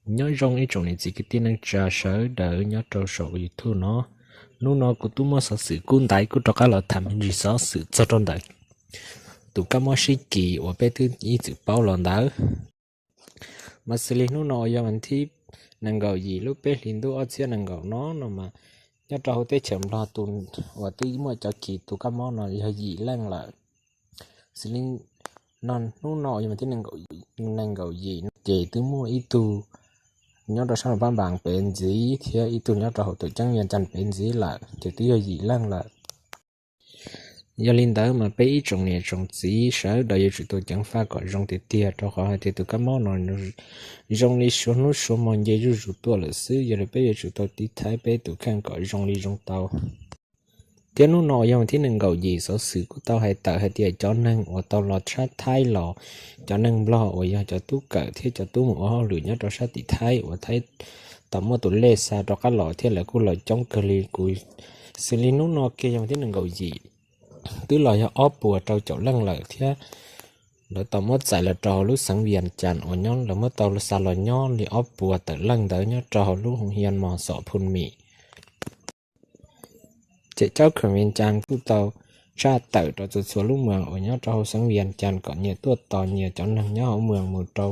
Nyob zoo ib tsoom niam txiv kwv tij neej tsa sawv daws nyob rau saum YouTube no. Hnub no kuv tub muab xov xwm kub ntaiv kuj rov qab los tham me ntsis xov xwm txog rau ntawm tus kab mob sib kis uas peb twb ib txwm paub los ntawd. Mas xws li hnub no yog vas thib nees nkaum yim lub peb hlis ntuj ob txhiab nees nkaum no no mas nyob rau hauv teb chaws Nplog tus uas twb muaj cov kis tus kab mob no yog yim leej lawm. Xws li no hnub no yog vas thib nees nkaum yim no ces twb muaj ib tug nyob rau sab Luas Pab Npas pem ntxiv thiab ib tug nyob rau hauv tuam ceeb Vias Cas pem ntxiv lawm ces twb yog yim leej lawm. Yog li ntawd mas peb ib tsoom niam tsoom txiv sawv daws yuav tsum tau ceev faj kom zoo tiag tiag rau qhov hais tias tus kab mob no zoo li suav hnub suav hmo nce zuj zus tuaj lawm xwb, yog li peb yuav tsum tau tiv thaiv peb tus kheej kom zoo li zoo tau. Thiab hnub no yog vas thib nees nkaum yim xov xwm kuj tau hais tawm hais tias cov neeg uas tau los sab Thaib los, cov neeg Nplog uas yog cov tub kawm thiab cov tub mus ua hauj lwm nyob rau sab tim Thaib uas Thaib tau muaj tus lej xa rov qab los thiab lawv kuj los coob kawg li kuv. Xws li hnub no kiag yog vas thib nees nkaum yim twb los yog ob puas rau caum leej lawm thiab lawv tau muab txais los rau hauv lub xeev Vias Cas uas nyob lawv muab tau xa los nyob li ob puas tawm leej ntawd nyob rau hauv lub hoo hias mos xom Phun Mim. Ces cov khoom Vias Cas kuj tau tshaj tawm rau txhua txhua lub moos uas nyob rau hauv xeev Vias Cas kom nyias tuaj tos nyias cov neeg nyob hauv moos mus rau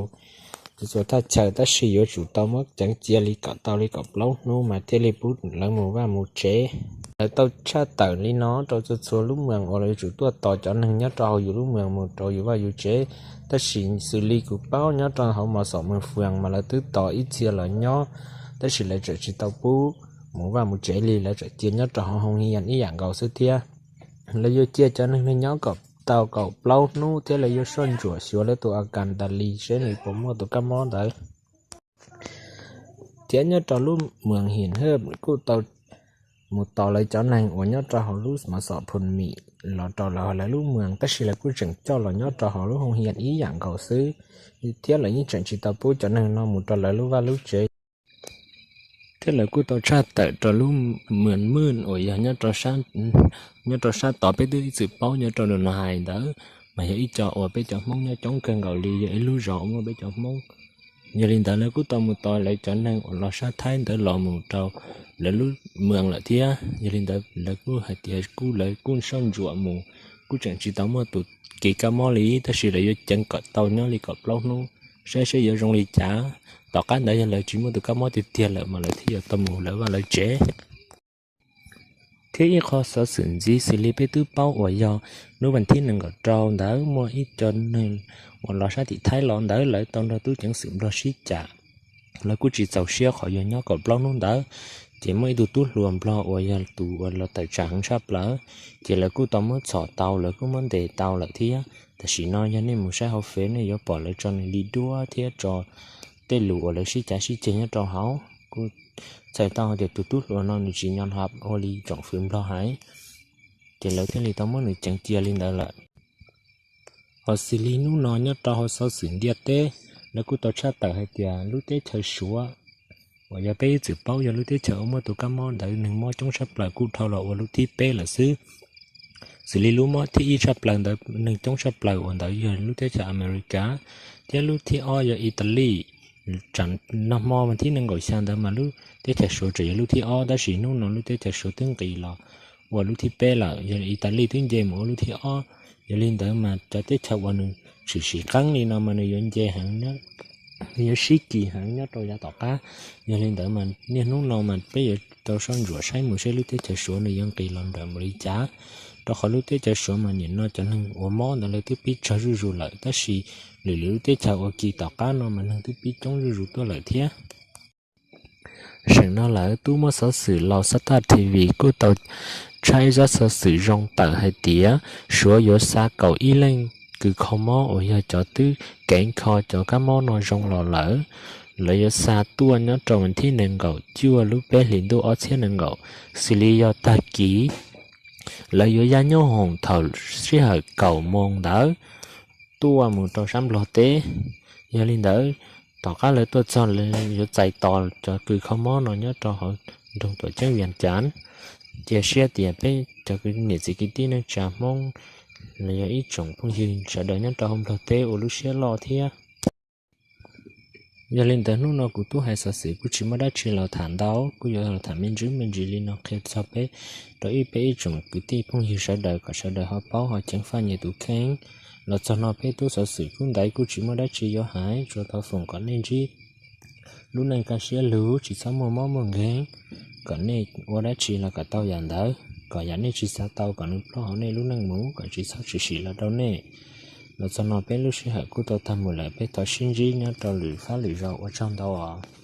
txhua txhua thaj chaw, tab sis yuav tsum tau muab ceev cia li kom tau li kaum plaub hnub mas thiaj li pub lawv mus vaj mus tsev. Lawv tau tshaj tawm li no rau txhua txhua lub moos uas lawv yuav tsum tuaj tos cov neeg nyob rau hauv yus lub moos mus rau yus vaj yus tsev. Tab sis xws li kuv paub nyob rau hauv mos xom Moos Fuas mas lawv twb tos ib txhia los nyob, tab sis lawv tseem tsis tau pub mus vaj mus tsev li, lawv tseem cia nyob rau hauv hoo hias ib yam nkaus xwb thiab. Lawv yuav cia cov neeg no nyob kom tau kaum plaub hnub thiab lawv yuav soj ntsuam xyuas lawv tus a kas tas li seb nws puas muaj tus kab mob ntawd. Thiab nyob rau lub moos Hiam Hawj kuj tau mus tos lawv cov neeg uas nyob rau hauv lub mos xom Phun Mim los rau lawv lub moos, tab sis lawv kuj tseem coj los nyob rau hauv lub hoo hias ib yam nkaus xwb, thiab lawv yeej tseem tsis tau pub cov neeg no mus rau lawv lub vaj lub tsev. Thiab lawv kuj tau tshaj tawm rau lub moos Mwj uas yog nyob rau sab tod peb twb ib txwm paub nyob rau nws no hais ntawd, mas yog ib co uas peb cov Hmoob nyob coob kawg nkaus li, yog ib lub zos uas muaj peb cov Hmoob. Yog li ntawd lawv kuj tau mus tos lawv cov neeg uas los sab Thaib ntawd los mus rau lawv lub moos lawm thiab. Yog li ntawd lawv kuj hais tias kuj lawv kuj soj ntsuam mus, kuj tseem tsis tau muaj tus kis kab mob li, tab sis lawv yuav ceev kom tau nyob li kaum plaub hnub saib seb yuav zoo li cas. Tom qab ntawd yog lawv tsis muaj tus kab mob tiag tiag lawm mas lawv thiaj yuav tau mus lawv vaj lawv tsev. Thiab ib qho xov xwm ntxiv xws li peb twb paub uas yog hnub vas thib nees nkaum rau ntawd muaj ib co neeg uas los sab tim Thaib los ntawd lawv tau nrog tub ceev xwm Nplog sib cam. Lawv kuj tsis txaus siab qhov yog nyob kaum plaub hnub ntawd, ces muaj ib tug tub hluas Nplog uas yog tus uas los tawm tsam heev tshaj plaws, ces lawv kuj tau muab txhom tau, lawv kuj muab ntes tau lawm thiab. Tam sim no yog nej mus saib hauv Fev nej yuav pom lawv tso nws li duab thiab tso tej lus uas lawv sib cav sib ceg nyob rau hauv. Kuj txhais tau hais tias tus tub hluas no nws tsis nyo hab ua li tsoom fwv Nplog hais, ces lawv thiaj li tau muab nws ceev cia li ntawd lawm. Hos xws li hnub no nyob rau hauv xov xwm ntiaj teb, lawv kuj tau tshaj tawm hais tias lub teb chaws Suav uas yog peb ib txwm paub yog lub teb chaws uas muaj tus kab mob ntawd neeg mob coob tshaj plaws kuj dhau los ua lub thib peb lawm xwb. Xws li lub mob thib ib tshaj plaws ntawd neeg coob tshaj plaws uas ntawd yog lub teb chaws Amelikas, thiab lub thib ob yog Italis. Tsam nag hmo vas thib nees nkaum xya ntawd mas lub teb chaws Suav tseem yog lub thib ob, tab sis hnub no lub teb chaws Suav twb nqis los ua lub thib peb lawm, yog Italis twb nce mus ua lub thib ob. Yog li ntawd mas cov teb chaws uas nws tshwm sim qeeb li no mas nws yuav nce heev, nws yuav sib kis heev nyob rau yav tom qab. Yog li ntawd mas niaj hnub no mas peb yuav tau soj ntsuam saib mus seb lub teb chaws Suav nws yuav nqis los nrawm mus li cas, rau qhov lub teb chaws Suav mas nim no cov neeg uas mob ntawd lawv twb pib tsawg zuj zus lawm, tab sis lwm lwm lub teb chaws uas kis tom qab no mas neeg twb pib coob zuj zus tuaj lawm thiab. Seem no lawm tub muab xov xwm Laus Xab Taj T V kuj tau tshaib zaj xov xwm zoo tawm hais tias Suav yuav xa kaum ib leej kws kho mob uas yog cov twb keev kho cov kab mob no zoo los lawm. Lawv yuav xa tuaj nyob rau vas thib nees nkaum cuaj lub peb hlis ntuj ob txhiab nees nkaum, xws li yog tag kis. Lawv yuav yaj nyob hoom thaum sij hawm kaum moos ntawd tuaj mus rau sab Nplog teb. Yog li ntawd, tom qab lawv tuaj txog lawv yuav txais tos cov kws kho mob no nyob rau hauv nroog tuam ceeb Vias Cas. Cia siab tias peb cov niam txiv kwv tij neej tsa Hmoob los yog ib tsoom phooj ywg sawv daws nyob rau hauv Nplog teb ua lub siab loj thiab. Yog li ntawd hnub no kuv tub hais xov xwm kuj tsis muaj dab tsi los tham ntau, kuj yuav los tham me ntsis me ntsis li no qhia txog peb rau ib peb ib tsoom kwv tij phooj ywg sawv daws kom sawv daws ho paub ho ceev faj nyias tus kheej. Los txog no peb tub xov xwm kuj ntaiv kuj tsis muaj dab tsi yuav hais, tsuas thov foom kom nej ntsib lub neej kaj siab lug, tsis txhob muaj mob muaj nkeeg, kom nej ua dab tsi los kom tau yam ntawd, kom yam nej tsis xav tau kom nws ploj hauv nej lub neej mus, kom tsis txhob tshwm sim los rau nej. Los txog no peb lub sij hawm kuj tau tag mus lawm, peb thov sib ntsib nyob rau lwm fab lwm zaus, ua tsaug ntau os.